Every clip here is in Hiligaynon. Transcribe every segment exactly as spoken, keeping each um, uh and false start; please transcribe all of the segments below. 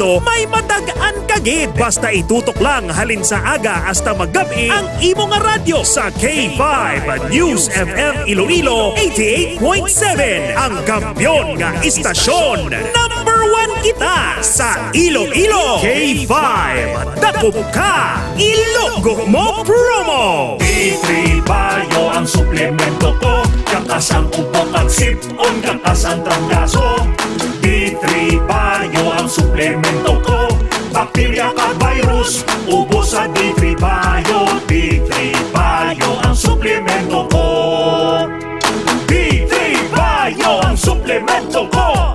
may matag-an ka gid. Basta itutok lang halin sa aga hasta magab-i ang imo nga radyo sa K five News F M Iloilo eighty-eight point seven, ang kampiyon nga istasyon. Number one kita sa Iloilo. K five, dakop ka, ilogo mo promo. D three Bio ang suplemento ko. Kakas ang ubo kag sip-on, kakas ang trangkaso. D three Bio ang suplemento ko. Bakterya kag virus, ubos sa D three Bio. D three Bio ang suplemento ko. D three Bio ang suplemento ko.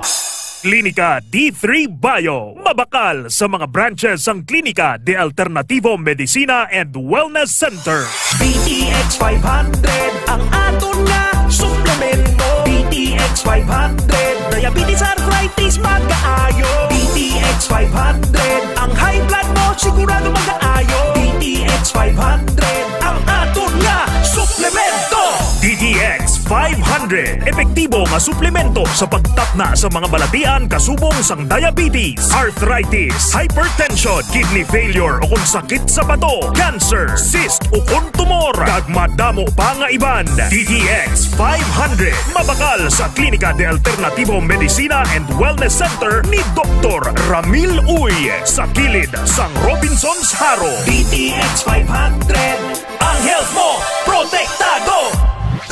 Klinika D three Bio. Mabakal sa mga branches sang Klinika de Alternativo Medicina and Wellness Center. D T X five hundred ang aton nga suplemento. D T X five hundred, diabetes, arthritis, magkaayo. D T X five hundred, ang high blood mo sigurado magkaayo. D T X five hundred ang aton nga suplemento. D T X five hundred, epektibo nga suplemento sa pagtapna sa mga balatian kasubong sang diabetes, arthritis, hypertension, kidney failure, o kung sakit sa bato, cancer, cyst, o kung tumor, kag madamo pa nga iban. D T X five hundred, mabakal sa Klinika de Alternativo Medicina and Wellness Center ni Doktor Ramil Uy, sa kilid sang Robinsons Jaro. D T X five hundred, ang health mo protektado.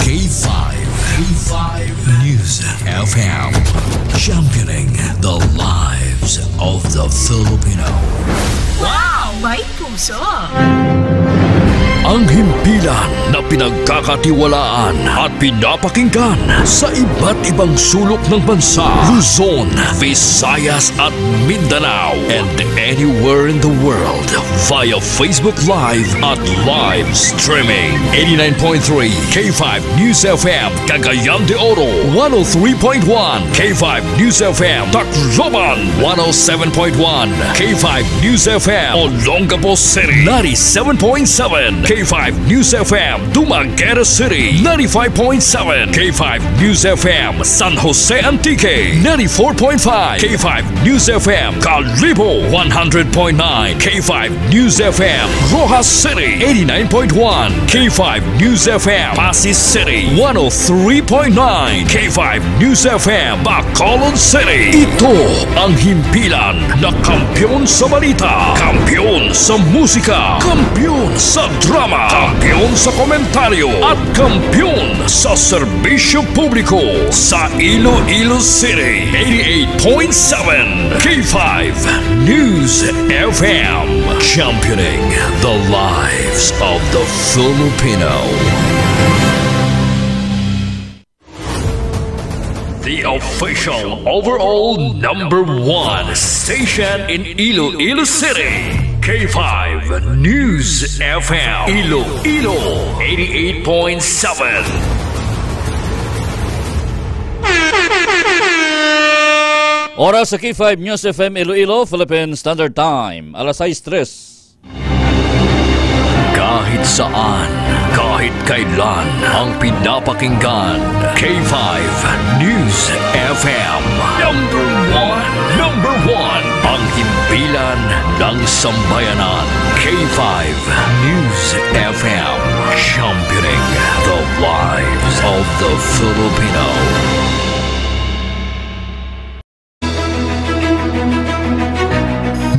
K five, K five News F M, championing the lives of the Filipino. Wow! May puso! Ang himpilan na pinagkakatiwalaan at pinapakinggan sa iba't ibang sulok ng bansa, Luzon, Visayas, at Mindanao, and anywhere in the world via Facebook Live at live streaming. Eighty-nine point three K five News F M, Cagayan de Oro, one oh three point one K five News F M, Tacloban, one oh seven point one K five News F M, Olongapo City, ninety-seven point seven K five News F M, Dumaguete City, ninety-five point seven K five News F M, San Jose Antique, ninety-four point five K five News F M, Kalibo, one hundred point nine K five News F M, Roxas City, eighty-nine point one K five News F M, Passi City, one oh three point nine K five News F M, Bacolod City. Ito ang himpilan na kampiyon sa balita, kampiyon sa musika, kampiyon sa drama, kampiyon sa komentaryo, at kampiyon sa serbisyo publiko sa Iloilo City. Eighty-eight point seven K five News F M, championing the lives of the Filipino. The official overall number one station in Iloilo City, K five News F M, Iloilo, eighty-eight point seven. Oras sa K five News F M Iloilo, Philippine Standard Time, alas sais tres. Kahit saan, kahit kailan, ang pinapakinggan, K five News F M. Number one, number one, ang himpilan ng sambayanan. K five News F M, championing the lives of the Filipino.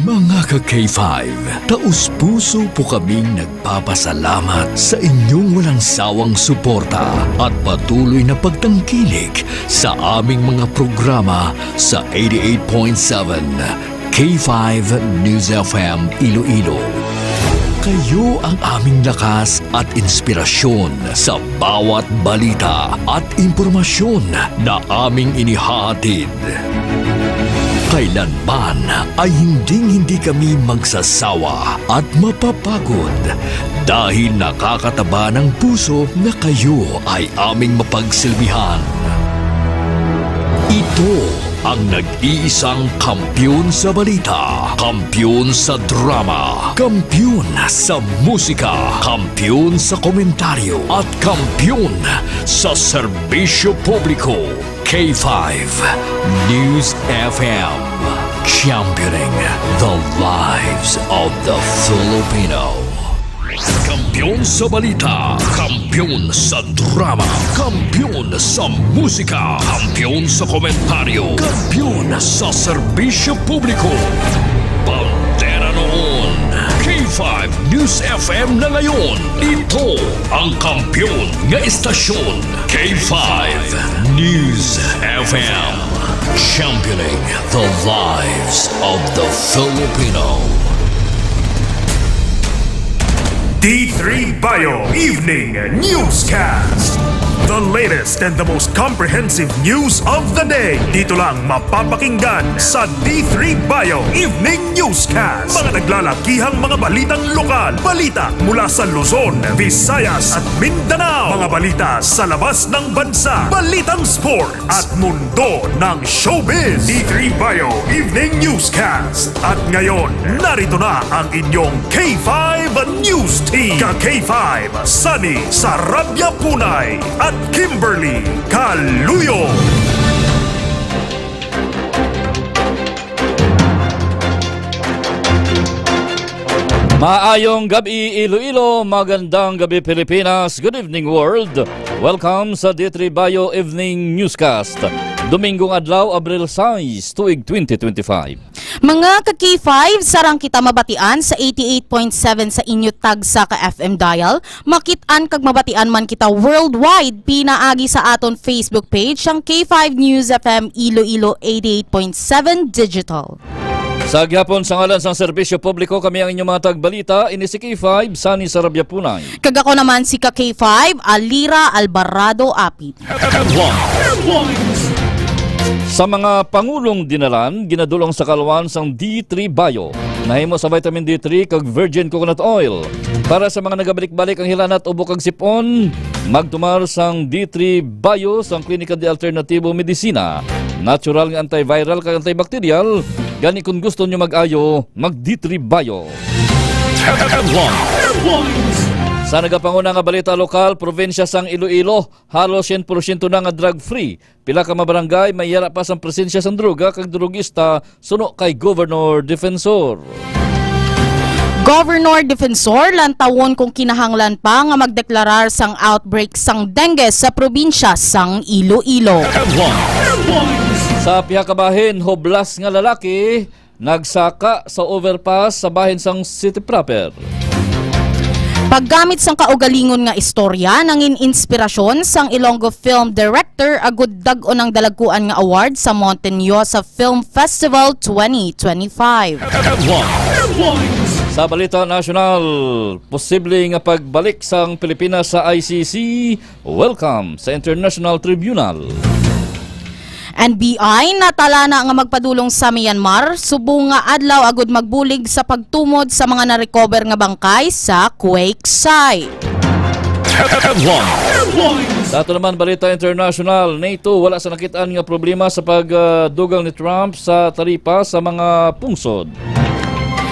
Mga ka-K five, taos-puso po kaming nagpapasalamat sa inyong walang sawang suporta at patuloy na pagtangkilik sa aming mga programa sa eighty-eight point seven K five News F M Iloilo. Kayo ang aming lakas at inspirasyon sa bawat balita at impormasyon na aming inihahatid. Kailanman ay hinding-hindi kami magsasawa at mapapagod dahil nakakataba ng puso na kayo ay aming mapagsilbihan. Ito ang nag-iisang kampiyon sa balita, kampiyon sa drama, kampiyon sa musika, kampiyon sa komentaryo, at kampiyon sa serbisyo publiko. K five News F M, Championing the lives of the Filipino. Kampiyon sa balita, kampiyon sa drama, kampiyon sa musika, kampiyon sa komentaryo, kampiyon sa serbisyo publiko. Bandera noon, K five News F M na ngayon. Ito ang kampiyon nga istasyon, K five News F M. Championing the lives of the Filipino. D three Bio Evening Newscast. The latest and the most comprehensive news of the day. Dito lang mapapakinggan sa D three Bio Evening Newscast. Mga naglalakihang mga balitang lokal, balita mula sa Luzon, Visayas at Mindanao. Mga balita sa labas ng bansa, balitang sport at mundo ng showbiz. D three Bio Evening Newscast. At ngayon, narito na ang inyong K five News Team. Ka K five, Sunny Sarabia Punay at Kimberly Caluyo. Maayong gabi, Iloilo. Magandang gabi, Pilipinas. Good evening, world. Welcome sa D three Bio Evening Newscast. Dominggo nga adlaw, Abril sais, tuig twenty twenty-five. Mga ka K five, sarang kita mabatian sa eighty-eight point seven sa inyo tagsa ka F M dial. Makit-an kag mabatian man kita worldwide pinaagi sa aton Facebook page, ang K five News F M Iloilo eighty-eight point seven Digital. Sa gihapon, sa ngalan sang serbisyo publiko, kami ang inyong mga tagbalita. Ini si K five, Sunny Sarabia Punay. Kag ako naman si ka K five, Alira Alvarado Apit. Headlines. Sa mga pangulong dinalan, ginadul-ong sa kalwan sang D three Bio. Nahimo sa vitamin D three kag virgin coconut oil. Para sa mga nagabalik-balik ang hilanat, ubo kag sip-on, magtumar sang D three Bio sang Klinika de Alternativo Medicina. Natural nga antiviral kag antibacterial. Gani, kung gusto nyo mag-ayo, mag D three Bio. Headlines. Sa nagapanguna nga balita lokal, probinsya sang Iloilo, halos sien porsyento na nga drug-free. Pila ka mga barangay may yara pa sang presensya sang droga kag drugista suno kay Governor Defensor. Governor Defensor lantawon kung kinahanglan pa nga magdeklarar sang outbreak sang dengue sa probinsya sang Iloilo. Sa pihak ka bahin, hublas nga lalaki nagsaka sa overpass sa bahin sang City Proper. Paggamit sang kaugalingon nga istorya nangin inspirasyon sang Ilonggo film director agud dag-on ang dalagkuan nga award sa Montañosa Film Festival twenty twenty-five. Sa balita nasyonal, posible nga pagbalik sang Pilipinas sa I C C, welcome sa International Tribunal. N B I natalana nga magpadulong sa Myanmar subong nga adlaw agud magbulig sa pagtumod sa mga na-recover nga bangkay sa quake site. Headlines. Sa ato naman balita international, NATO wala sa nakit-an nga problema sa pagdugang ni Trump sa taripa sa mga pungsod.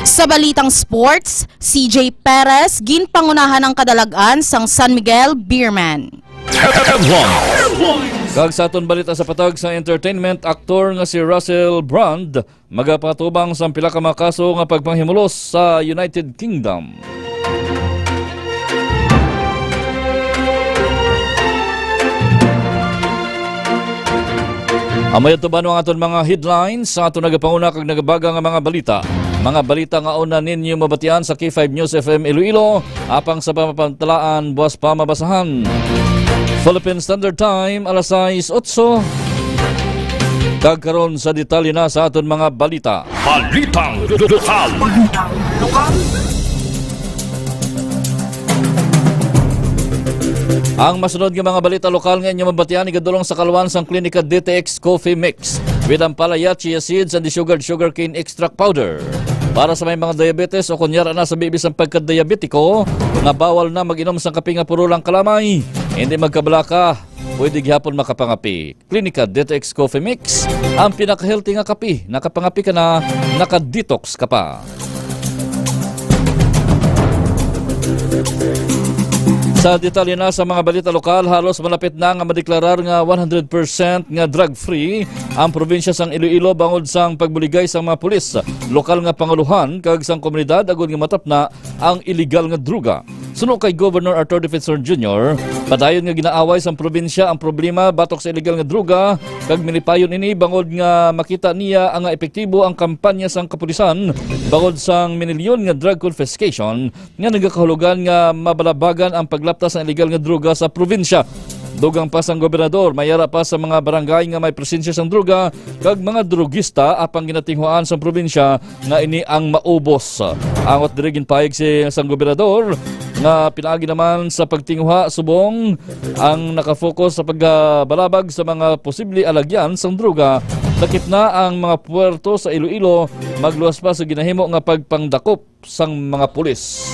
Sa balitang sports, C J Perez ginpangunahan ang kadalag-an sang San Miguel Beermen. Headlines. Kag sa aton balita sa patag sa entertainment, aktor nga si Russell Brand magapatubang sa pila ka mga kaso nga pagpanghimulos sa United Kingdom. Amo yadto ba ang aton mga headlines sa aton nagapanguna kag nagabaga nga mga balita. Mga balita nga una ninyo mabatian sa K five News F M Iloilo, apang sa pamapantalaan, buas pa mabasahan. Philippine Standard Time, alas sais otso. Kag karon sa detalye na sa aton mga balita. Balitang lokal. Ang masunod nga mga balita lokal nga inyo mabatian igadulong sa kalwan sang Klinika D T X Coffee Mix with ang palaya, chia seeds, and the sugared sugarcane extract powder. Para sa may mga diabetes o kunyara na sa bibi sang pagka-diabetiko nga bawal na mag-inom sang kape nga puro lang kalamay, hindi magkabalaka, pwede gihapon makapangape. Klinika D T X Coffee Mix, ang pinaka-healthy nga kape. Nakapangape ka na, naka-detox ka pa. Sa detalye na sa mga balita lokal, halos malapit na nga madeklarar nga one hundred percent nga drug-free ang probinsya sang Iloilo bangod sang pagbuligay sang mga pulis, lokal nga panguluhan, kag sang komunidad agud nga matapna ang iligal nga droga. Suno kay Governor Arthur Defensor Junior, padayon nga ginaaway sang probinsya ang problema batok sa iligal nga droga, kag minipayon ini bangod nga makita niya ang nga epektibo ang kampanya sang kapulisan bangod sang minilyon nga drug confiscation nga nagakahulugan nga mabalabagan ang paglapta sang iligal nga droga sa probinsya. Dugang pa sang gobernador, may ara pa sa mga barangay nga may presensya sang droga kag mga drogista apang ginatinguhaan sang probinsya nga ini ang maubos. Angot diri, ginpahayag si sang gobernador nga pinaagi naman sa pagtinguha subong ang nakafocus sa pagbalabag sa mga posible alagyan sang droga, lakip na ang mga puerto sa Iloilo, magluwas pa sa ginahimo nga pagpangdakop sang mga pulis.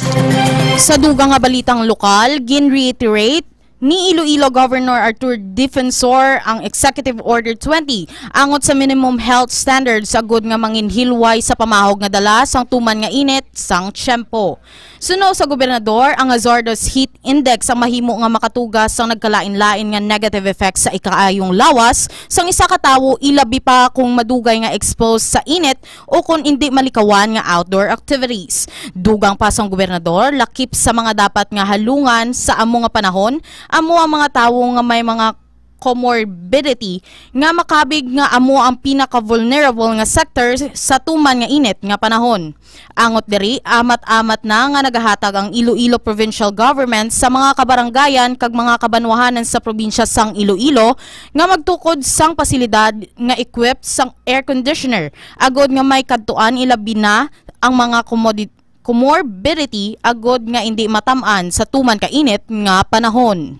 Sa dugang nga balitang lokal, gin-reiterate ni Iloilo Governor Arthur Defensor ang Executive Order twenty angot sa minimum health standards agud nga manginhilway sa pamahog nga dala sang tuman nga init sang tiyempo. Suno sa gobernador, ang hazardous heat index ang mahimo nga makatuga sang nagkalain-lain nga negative effects sa ikaayong lawas sang isa ka tawo, ilabi pa kung madugay nga exposed sa init o kon indi malikawan nga outdoor activities. Dugang pa sang gobernador, lakip sa mga dapat nga halungan sa amo nga panahon amo ang mga tawo nga may mga comorbidity nga makabig nga amo ang pinaka-vulnerable nga sector sa tuman nga init nga panahon. Angot diri, amat-amat na nga nagahatag ang Iloilo Provincial Government sa mga kabarangayan kag mga kabanwahanan sa probinsya sang Iloilo nga magtukod sang pasilidad nga equipped sang air conditioner agud nga may kadtuan, ilabi na ang mga komodi-, comorbidity agud nga indi matam-an sa tuman ka init nga panahon.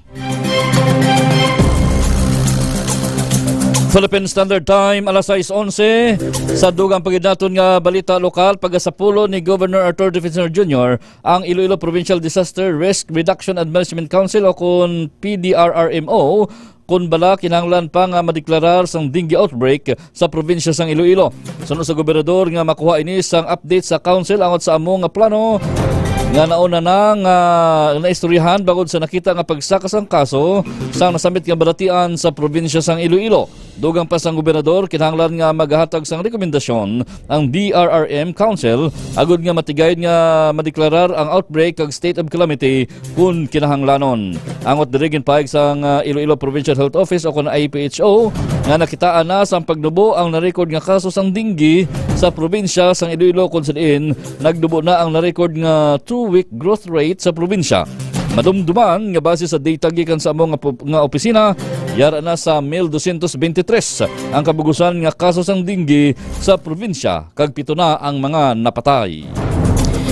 Philippine Standard Time, alas sais onse. Sa dugang pa gid naton nga balita lokal, pagasapulo ni Governor Arthur Defensor Junior ang Iloilo Provincial Disaster Risk Reduction and Management Council o kon P D R R M O, kon bala kinahanglan pa nga madeklarar sang dengue outbreak sa probinsya sang Iloilo. Suno sa gobernador nga makuha ini sang update sa council angot sa amo nga plano nga nauna na nga naistoryahan bangod sa nakita nga pagsaka sang kaso sang nasambit nga balatian sa probinsya sang Iloilo. Dugang pa sang gobernador, kinahanglan nga magahatag sang rekomendasyon ang D R R M Council agud nga matigayon nga madeklarar ang outbreak kag state of calamity kun kinahanglanon. Angot diri, ginpahayag sang, ah, Iloilo Provincial Health Office o kon I P H O nga nakitaan na sang pagnubo ang na-record nga kaso sang dengue sa probinsya sang Iloilo, kun sa diin nagnubo na ang na-record nga two-week growth rate sa probinsya. Madumduman nga base sa data gikan sa amo nga pu-, nga opisina, yara na sa mil dosyentos bente tres ang kabugusan nga kaso sang dengue sa probinsya, kag pito na ang mga napatay.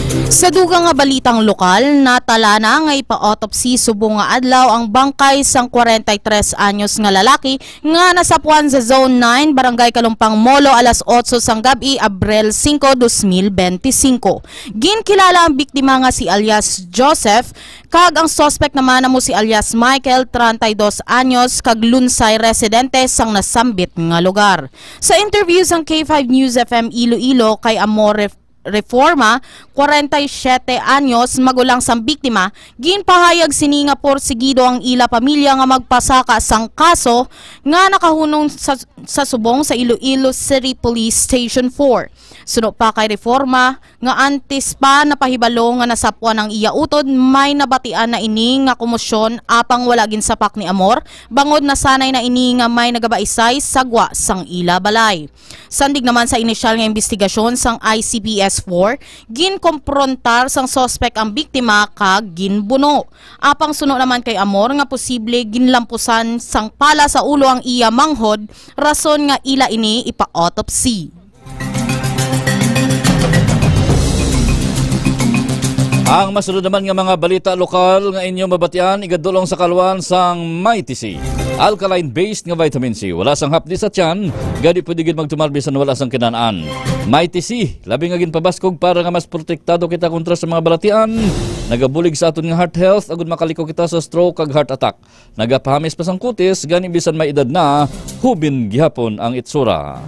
Sa dugang nga balitang lokal, natala na nga ipa-autopsy subong nga adlaw ang bangkay sang kwarenta y tres anyos nga lalaki nga nasapuan sa Zone nine, Barangay Kalumpang Molo, alas otso sang gab-i, Abril singko, dos mil benti singko. Ginkilala ang biktima nga si alias Joseph, kag ang suspect naman amo si alias Michael, treinta y dos anyos, kag Lunsay, residente sang nasambit nga lugar. Sa interview sang K five News F M Iloilo kay Amor Ref-, Reforma, kwarenta y siyete anyos, magulang sang biktima, ginpahayag sini nga porsigido ang ila pamilya nga magpasaka sang kaso nga nakahunong sa, sa subong sa Iloilo City Police Station four. Suno pa kay Reforma, nga antes pa napahibalo nga nasapuan ang iya utod, may nabatian na ini nga komosyon, apang wala ginsapak ni Amor, bangod nasanay na ini nga may nagabaisay sa gwa sang ila balay. Sandig naman sa inisyal nga imbestigasyon sang I C P S four, ginkomprontar sang suspek ang biktima kag ginbuno. Apang suno naman kay Amor nga posible ginlampusan sang pala sa ulo ang iya manghod, rason nga ila ini ipa-autopsy. Ang masunod naman nga mga balita lokal nga inyo mabatian, igadulong sa kaluan sang Mighty C. Alkaline-based nga vitamin C. Wala sang hapdi sa tiyan, gani pwede gid magtumar bisan wala sang kinaan. Mighty C, labi nga ginpabaskog para nga mas protektado kita kontra sa mga balatian. Nagabulig sa aton nga heart health, agud makaliko kita sa stroke kag heart attack. Nagapahamis pa sang kutis, gani bisan may edad na, hubin gihapon ang itsura.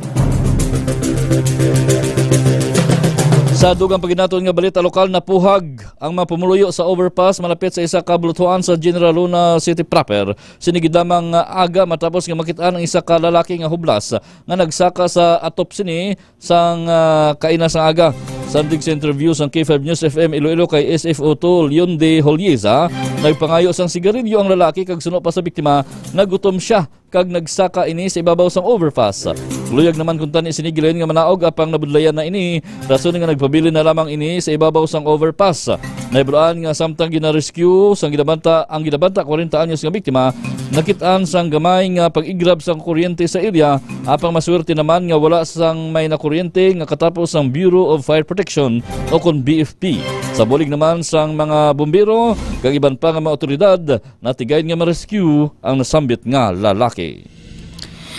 Sa dugang paginaton nga balita lokal, napuhag ang mga pumuluyo sa overpass malapit sa isa ka bulutuan sa General Luna City proper. Sini gid lamang nga aga matapos nga makit-an ang isa ka lalaki nga hublas nga nagsaka sa atop sini sang, ah, kaina sang aga. Sandig sa interview sang K five News F M Iloilo kay S F O two Leon de Holieza, nagpangayo sang sigarilyo ang lalaki kag suno pa sa biktima, nagutom siya kag nagsaka ini sa ibabaw sang overpass. Luyag naman kuntani sini gilayon nga manaog, apang nabudlayan na ini, rason nga nagpabilin na lamang ini sa ibabaw sang overpass. Nahibaluan nga samtang gina-rescue sang ginabanta, ang ginabanta kwarenta anyos nga biktima, nakit-an sang gamay nga pag-igrab sang kuryente sa area, apang maswerte naman nga wala sang may nakuryente nga katapos sang Bureau of Fire Protection o kon B F P. Sa bulig naman sang mga bumbero kag iban pa nga mga awtoridad, natigayon nga ma-rescue ang nasambit nga lalaki.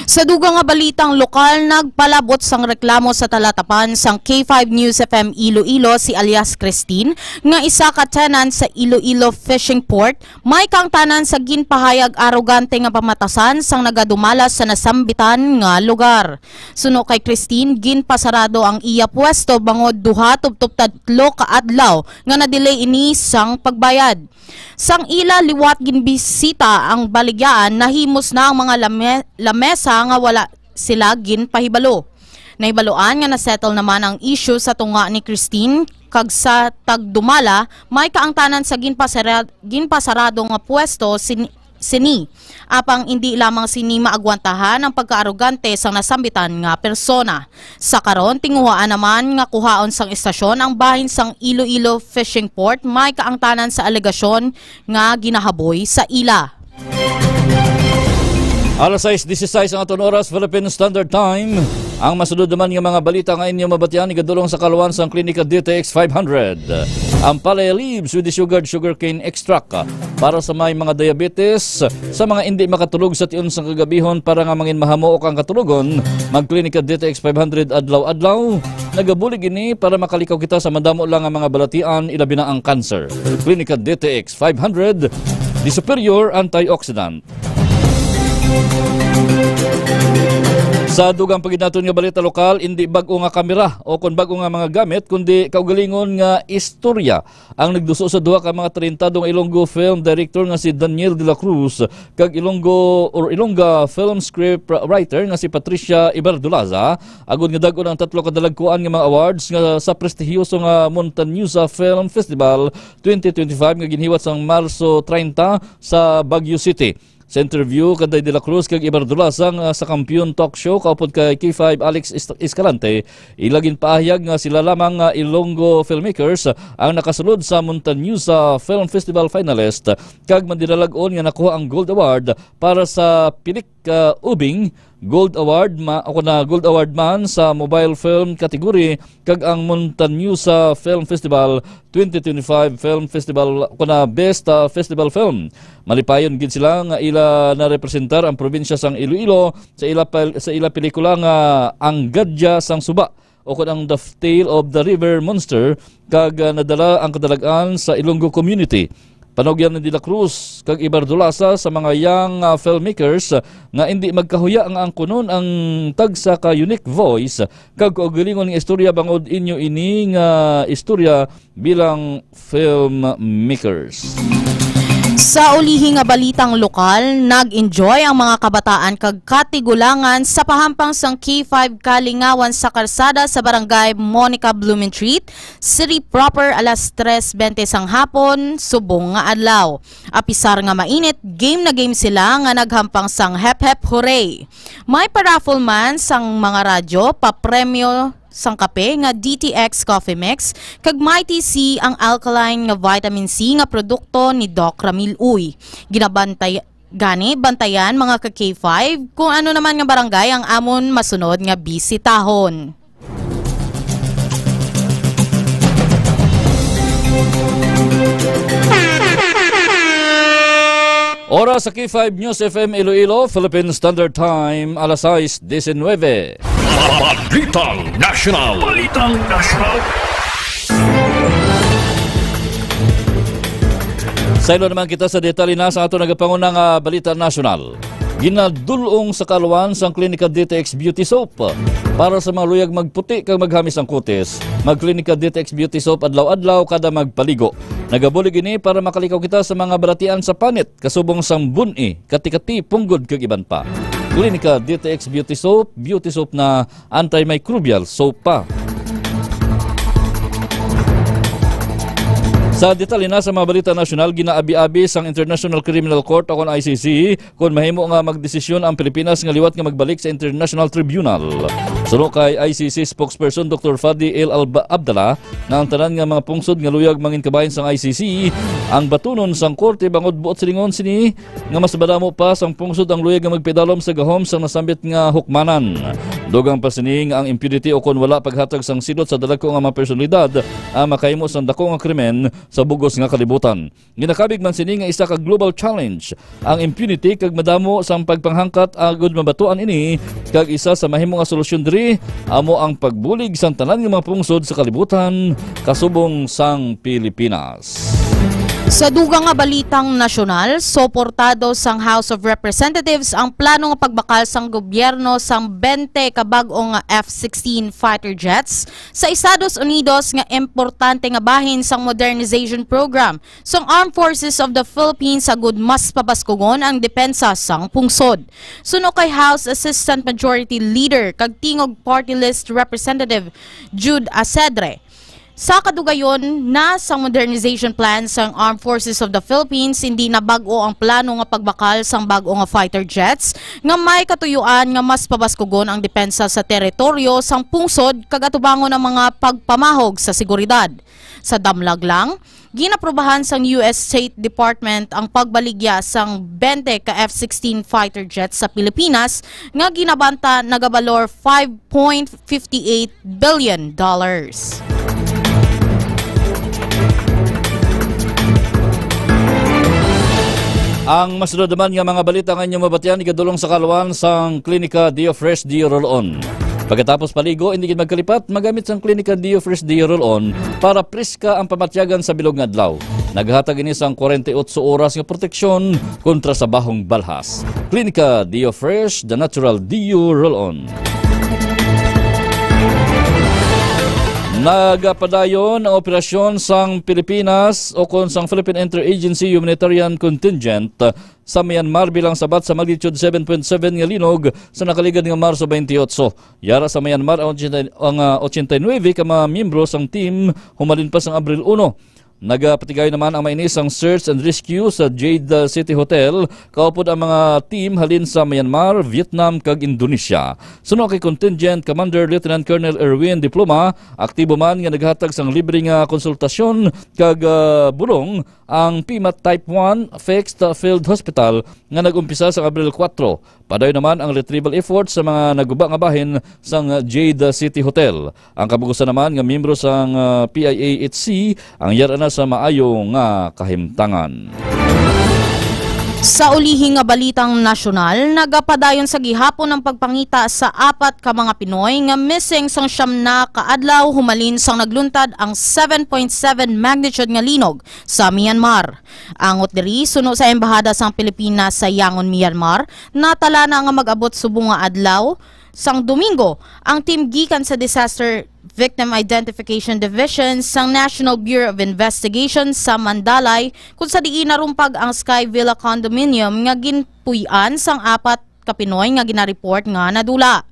Sa dugang nga balitang lokal, nagpalabot sang reklamo sa talatapan sang K five News F M Iloilo si alias Christine, nga isa ka tenant sa Iloilo Fishing Port, may kaangtanan sa ginpahayag arogante nga pamatasan sang nagadumalas sa nasambitan nga lugar. Suno kay Christine, ginpasarado ang iya pwesto bangod duha tubtob tatlo ka adlaw nga na-delay ini sang pagbayad. Sang ila liwat ginbisita ang baligyaan, nahimos na ang mga lame-, lamesa nga wala sila ginpahibalo. Nahibaluan nga na-settle naman ang issue sa tunga ni Christine, kag sa tagdumala, may kaangtanan sa ginpasara-, ginpasarado nga pwesto sin-, sini. Apang indi lamang sini maagwantahan ang pagkaarogante sang nasambitan nga persona. Sa karon, tinguhaan naman nga kuhaon sang estasyon ang bahin sang Iloilo Fishing Port, may kaangtanan sa alegasyon nga ginahaboy sa ila. Alas sais disisais ang aton oras, Philippine Standard Time. Ang masunod naman nga mga balita nga inyo mabatian, igadulong sa kaluan sang Klinika D T X five hundred. Ang Palaya Leaves with the Sugared Sugarcane Extract para sa may mga diabetes, sa mga indi makatulog sa tion sang kagabihon para nga mangin mahamuok ang katulogon, mag-Klinika D T X five hundred adlaw-adlaw. Nagabulig ini para makalikaw kita sa madamo lang nga mga balatian, ilabi na ang cancer. Klinika D T X five hundred, the superior antioxidant. Sa dugang paginaton nga balita lokal, indi bag-o nga kamera o kon bag-o nga mga gamit, kundi kaugalingon nga istorya ang nagduso sa duha ka mga talentadong Ilonggo film director nga si Daniel de la Cruz kag Ilonggo or Ilongga film script writer nga si Patricia Iberdolaza, agod nga dag-on ang tatlo ka dalagkuan nga mga awards nga sa prestihiyoso nga Montañusa Film Festival twenty twenty-five nga ginhiwat sang Marso treinta sa Baguio City. Sa interview kanday De La Cruz kag Iberdolaza nga sa Kampiyon Talk Show kaupod kay K five Alex Est-, Escalante, ila ginpaahayag nga sila lamang nga Ilonggo filmmakers ang nakasulod sa Montañusa Film Festival finalist kag madinalag-on nga nakuha ang Gold Award para sa Pilik, ah, Ubing, Gold Award ma-, o na Gold Award man sa mobile film category kag ang Montañusa Film Festival twenty twenty-five Film Festival, o na Best, ah, Festival Film. Malipayon gid sila nga ila narepresentar ang probinsya sang Iloilo sa ila pel-, sa ila pelikula nga Ang Gadya sang Suba, o kon ang The Tale of the River Monster, kag, ah, nadala ang kadalag-an sa Ilonggo community. Panugyan ni De La Cruz kag Iberdolaza sa mga young, ah, filmmakers, ah, nga indi magkahuya nga angkunon ang tagsa ka unique voice kag kaugalingon nga istorya bangod inyo ini nga istorya bilang filmmakers. Sa ulihi nga balitang lokal, nag-enjoy ang mga kabataan kag katigulangan sa pahampang sang K five Kalingawan sa Karsada sa Barangay Monica Blumentritt, City Proper, alas tres bente sang hapon, subong nga adlaw. Apisar nga mainit, game na game sila nga naghampang sang Hep Hep Hooray! May pa-raffle man sang mga radyo, papremyo sang kape nga D T X Coffee Mix, kag Mighty C ang alkaline nga vitamin C nga produkto ni Doc Ramil Uy. Ginabantay-, gani, bantayan, mga ka K five, kung ano naman nga barangay ang amon masunod nga bisitahon. Oras sa K five News F M Iloilo, Philippine Standard Time, alas sais disinwebe. Balitang National. Balitang National. Saylo naman kita sa detalye na sa ato nagapanguna nga balita nasyonal. Ginadul-ong sa kaluan sang Klinika D T X Beauty Soap para sa mga luyag magputi kag maghamis ang kutis. Mag-Clinica D T X Beauty Soap adlaw-adlaw kada magpaligo. Nagabulig ini para makalikaw kita sa mga balatian sa panit, kasubong sang bun-i, kati-kati, punggod, kag iban pa. Clinica D T X Beauty Soap, beauty soap na antimicrobial soap pa. Sa detalye na sa mga balita nasyonal, ginaabi-abi sang International Criminal Court o kon I C C kon mahimo nga magdesisyon ang Pilipinas nga liwat nga magbalik sa International Tribunal. Suno kay I C C spokesperson Doktor Fadi El Alba Abdallah nga ang tanan nga mga pungsod nga luyag mangin kabahin sang I C C ang batunon sang korte bangod buot silingon sini nga mas madamo pa sang pungsod ang luyag nga magpidalom sa gahom sang nasambit nga hukmanan. Dugang pa sini nga ang impunity o kon wala paghatag sang silot sa dalagko nga mga personalidad ang makahimo sang dako nga krimen sa bug-os nga kalibutan. Ginakabig man sini nga isa ka global challenge ang impunity kag madamo sang pagpanghangkat agud mabatuan ini, kag isa sa mahimo nga solusyon diri amo ang pagbulig sang tanan nga mga pungsod sa kalibutan kasubong sang Pilipinas. Sa dugang nga balitang nasyonal, suportado sang House of Representatives ang plano nga pagbakal sang gobyerno sang twenty ka bag-o nga F sixteen fighter jets sa Estados Unidos nga importante nga bahin sang modernization program sang Armed Forces of the Philippines agud mas pabaskugon ang depensa sang pungsod. Suno kay House Assistant Majority Leader kag Tingog Party List Representative Jude Asedre, sa kadugayon na sang modernization plan sang Armed Forces of the Philippines, hindi na bag-o ang plano nga pagbakal sang bag-o nga fighter jets nga may katuyuan nga mas pabaskugon ang depensa sa teritoryo sang pungsod kag atubangon ang mga pagpamahog sa seguridad. Sa damlag lang, ginaprubahan sang U S State Department ang pagbaligya sang twenty ka F sixteen fighter jets sa Pilipinas nga ginabanta nagabalor five point fifty eight billion dollars. Ang masunod naman nga mga balita nga inyong mabatian, igadulong sa kalwan sang Klinika Dio Fresh Dio Roll-On. Pagkatapos paligo, hindi gid magkalipat, magamit sang Klinika Dio Fresh Dio Roll-On para priska ang pamatyagan sa bilog nga adlaw. Naghatag ini sang kwarenta y otso oras nga proteksyon kontra sa bahong balhas. Klinika Dio Fresh, the natural Dio Roll-On. Nagapadayon ang operasyon sang Pilipinas o kon sang Philippine Interagency Humanitarian Contingent sa Myanmar bilang sabat sa magnitude seven point seven nga linog sa nakaligad nga Marso twenty-eight. Yara sa Myanmar ang ochenta, ang, ah, ochenta y nuebe ka mga miyembro sang team humalin pa sang Abril uno. Nagapatigayon naman ang mainis sang search and rescue sa Jade City Hotel, kaupod ang mga team halin sa Myanmar, Vietnam, kag Indonesia. Suno kay Contingent Commander Lieutenant Colonel Erwin Diploma, aktibo man nga naghatag sang libre nga konsultasyon kag, ah, bulong ang PMAT Type one Fixed Field Hospital nga nag-umpisa sa Abril kuwatro. Padayon naman ang retrieval effort sa mga naguba nga bahin sang Jade City Hotel. Ang kabug-usan naman nga miyembro sang, ah, P I A H C ang yara na sa maayo nga kahimtangan. Sa ulihi nga balitang nasyonal, nagapadayon sa gihapon ang pagpangita sa apat ka mga Pinoy nga missing sang siyam na ka adlaw humalin sang nagluntad ang seven point seven magnitude nga linog sa Myanmar. Angot diri, suno sa Embahada sang Pilipinas sa Yangon, Myanmar, natala na nga mag-abot subong nga adlaw sang Domingo ang team gikan sa Disaster Victim Identification Division sang National Bureau of Investigation sa Mandalay, kung sa diin narumpag ang Sky Villa Condominium nga ginpuy-an sang apat ka Pinoy nga ginareport nga nadula.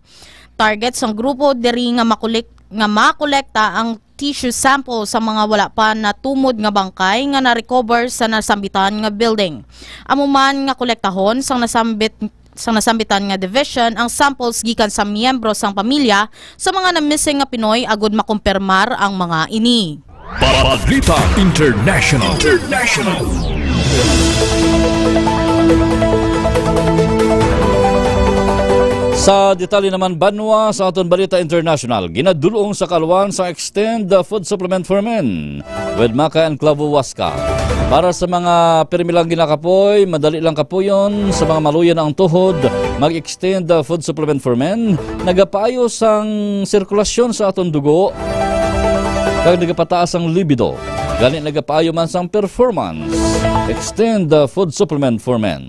Target sang grupo diri nga makulik-, nga makolekta ang tissue sample sa mga wala pa natumod nga bangkay nga na-recover sa nasambitan nga building. Amo man nga kolektahon sang nasambit, sang nasambitan nga division ang samples gikan sa miyembro sang pamilya sa mga na-missing nga Pinoy agud makumpirmar ang mga ini. Balita International. International. Sa detalye naman, banwa sa aton balita international, ginadulong sa kalwan sa Extend the Food Supplement for Men with Maka and Clavo Huasca. Para sa mga pirmi lang ginakapoy, madali lang kapuyon, sa mga maluya na ang tuhod, mag-Extend the Food Supplement for Men, nagapaayo sang sirkulasyon sa aton dugo, kag nagapataas ang libido. Gani nagapaayo man sang performance. Extend the Food Supplement for Men.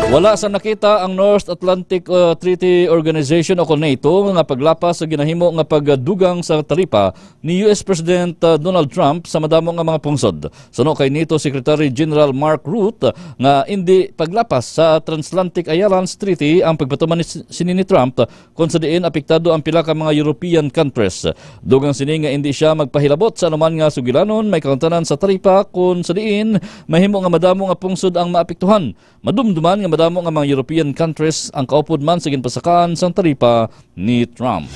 Wala sa nakita ang North Atlantic, uh, Treaty Organization o kon NATO nga paglapas sa ginahimo nga pagdugang sa taripa ni U S President, uh, Donald Trump sa madamo nga mga pungsod. Suno kay NATO Secretary General Mark Rutte nga indi paglapas sa Transatlantic Alliance Treaty ang pagpatuman ni s-, sini ni Trump, kung sa diin apektado ang pila ka mga European countries. Dugang sini nga indi siya magpahilabot sa anuman nga sugilanon may kaangtanan sa taripa, kung sa diin mahimo nga madamo nga pungsod ang maapektuhan. Madumduman nga madamo nga mga European countries ang kaupod man sa ginpasakaan sang taripa ni Trump.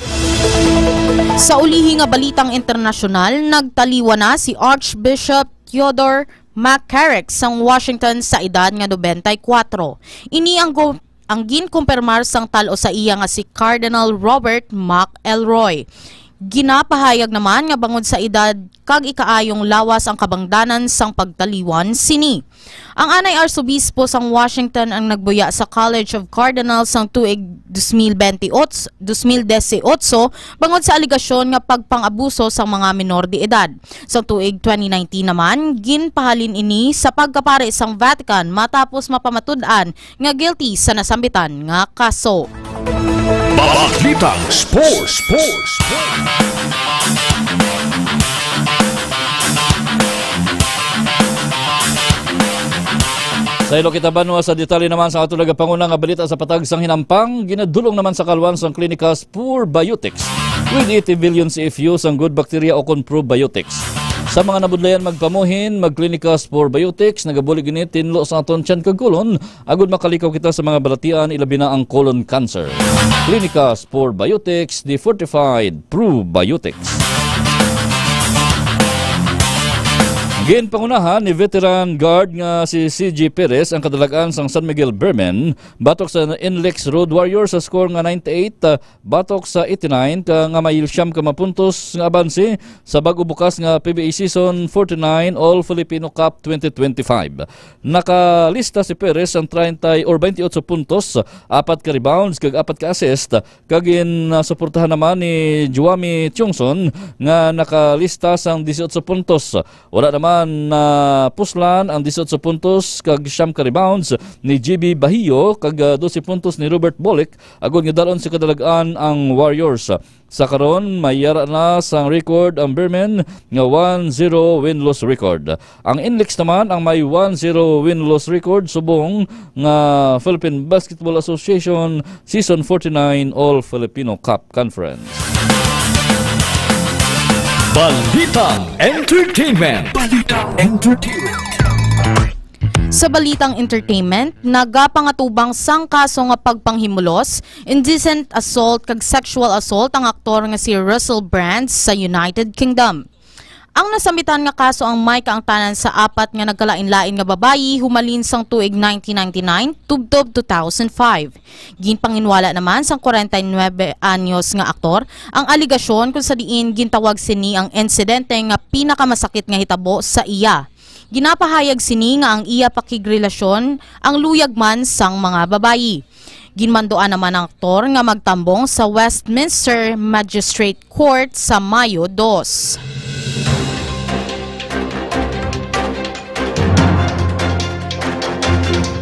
Sa ulihi nga balitang internasyonal, nagtaliwan na si Archbishop Theodore McCarrick sang Washington sa edad nga nobenta y kuwatro. Ini ang gu-, ang ginkumpirmar sang tal-o sa iya nga si Cardinal Robert McElroy. Ginapahayag naman nga bangod sa edad kag ikaayong lawas ang kabangdanan sang pagtaliwan sini. Ang anay arsobispo sang Washington ang nagbuya sa College of Cardinals sang tuig dos mil bentiocho, dos mil disiotso bangod sa alegasyon nga pagpang-abuso sang mga menor de edad. Sa tuig twenty nineteen naman, ginpahalin ini sa pagkapari sang Vatican matapos mapamatud-an nga guilty sa nasambitan nga kaso. Balitang Sports, Sports, Sports. Saylo kita, Banwa, sa detalye naman sa ato nagapanguna nga balita sa patag sang hinampang, ginadulong naman sa kaluan sang Clinicas Probiotics with eighty billion C F U sang good bacteria o kon probiotics. Sa mga nabudlayan magpamuhin, mag-Clinicas Probiotics, nagabulig ini tinlo sa aton tiyan kag kolon, agud makalikaw kita sa mga balatian, ilabi na ang colon cancer. Clinicas Probiotics, the fortified probiotics. Ginpangunahan ni veteran guard nga si C J Perez ang kadalag-an sang San Miguel Bearmen batok sa Inlex Road Warriors sa score nga ninety-eight, uh, batok sa eighty-nine, ka, nga may siyam ka mga puntos nga abanse sa bag-o bukas nga P B A season forty-nine All Filipino Cup twenty twenty-five. Nakalista si Perez ang treinta or twenty-eight puntos, apat ka rebounds, kag apat ka assist, kag ginsuportahan naman ni Juami Tiongson nga nakalista sang disiotso puntos. Wala naman napuslan ang disiotso puntos kag siyam ka rebounds ni G B Bahiyo kag, ah, dose puntos ni Robert Bolick, agod nga dalon sa kadalag-an ang Warriors. Sa karon, may yara na sang record ang Bearmen nga one zero win-loss record. Ang Inlex naman ang may one zero win-loss record subong nga Philippine Basketball Association Season forty-nine All Filipino Cup Conference. Balitang Entertainment. Balitang Entertainment. Sa balitang entertainment, nagapangatubang sang kaso nga pagpanghimulos, indecent assault kag sexual assault ang aktor nga si Russell Brand sa United Kingdom. Ang nasambitan nga kaso ang may kaangtanan sa apat nga nagkalain-lain nga babayi humalin sang tuig nineteen ninety-nine tubtob two thousand five. Ginpanginwala naman sang kwarenta y nuebe anyos nga aktor ang alegasyon kung sa diin gintawag sini ang insidente nga pinakamasakit nga hitabo sa iya. Ginapahayag sini nga ang iya pakigrelasyon ang luyag man sang mga babayi. Ginmanduan naman ang aktor nga magtambong sa Westminster Magistrate Court sa Mayo dos.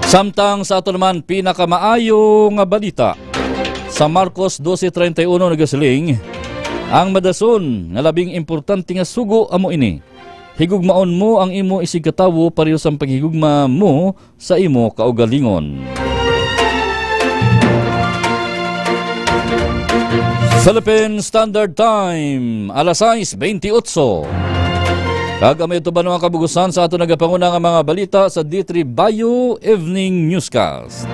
Samtang sa ato naman pinakamaayo nga balita, sa Marcos doce treinta y uno nagasiling, "Ang madason nga labing importante nga sugo amo ini: higugmaon mo ang imo isigkatawo pareho sang paghigugma mo sa imo kaugalingon." Philippine Standard Time, alas sais bentiocho. Kag amo ito ba, mga kabugusan, sa ato nagapanguna nga mga balita sa D three Bayo Evening Newscast.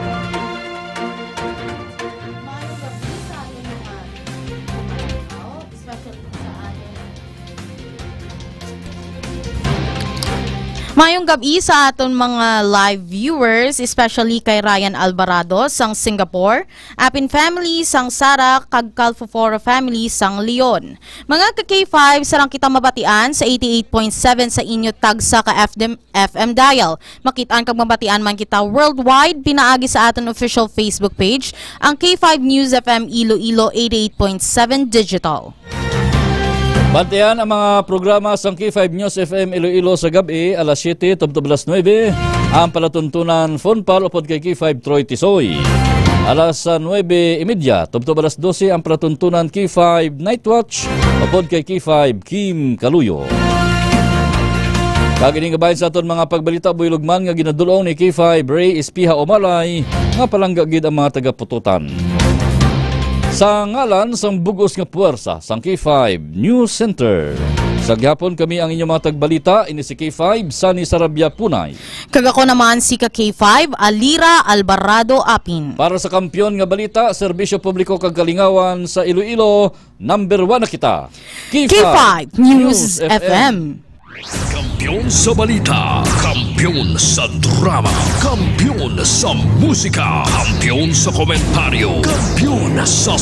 Mayong gab-i sa aton mga live viewers, especially kay Ryan Alvarado sang Singapore, Apin family sang Sara, kag Calfoforo family sang Leon. Mga ka K five, sarang kita mabatian sa eighty-eight point seven sa inyo tagsa ka F M, F M dial. Makit-an kag mabatian man kita worldwide pinaagi sa aton official Facebook page, ang K five News F M Iloilo eighty-eight point seven Digital. Bantayan ang mga programa sang K five News F M Iloilo sa gab-i, alas siyete tubtob alas nuebe, Ang palatuntunan, Fon Pal upod kay K five Troy Tisoy. Alas sa nuebe y media, tubtob alas dose ang palatuntunan K five Night Watch upod kay K five Kim Kaluyo. Kag ini nga bahin sa aton mga pagbalita, buylog man nga ginadul-ong ni K five Ray Espiha Umalay nga palangga gid ang mga tagapututan. Sa ngalan sang bug-os nga puwersa sang K five News Center, sa gihapon kami ang inyong mga tagbalita, ini si K five Sunny Sarabia Punay. Kag ako naman si ka K five, Alira Alvarado Apin. Para sa Kampiyon nga Balita, Serbisyo Publiko kag Kalingawan sa Iloilo, number one na kita. K five News F M. Kampiyon sa balita, kampiyon sa drama, kampiyon sa musika, kampiyon sa komentaryo, kampiyon sa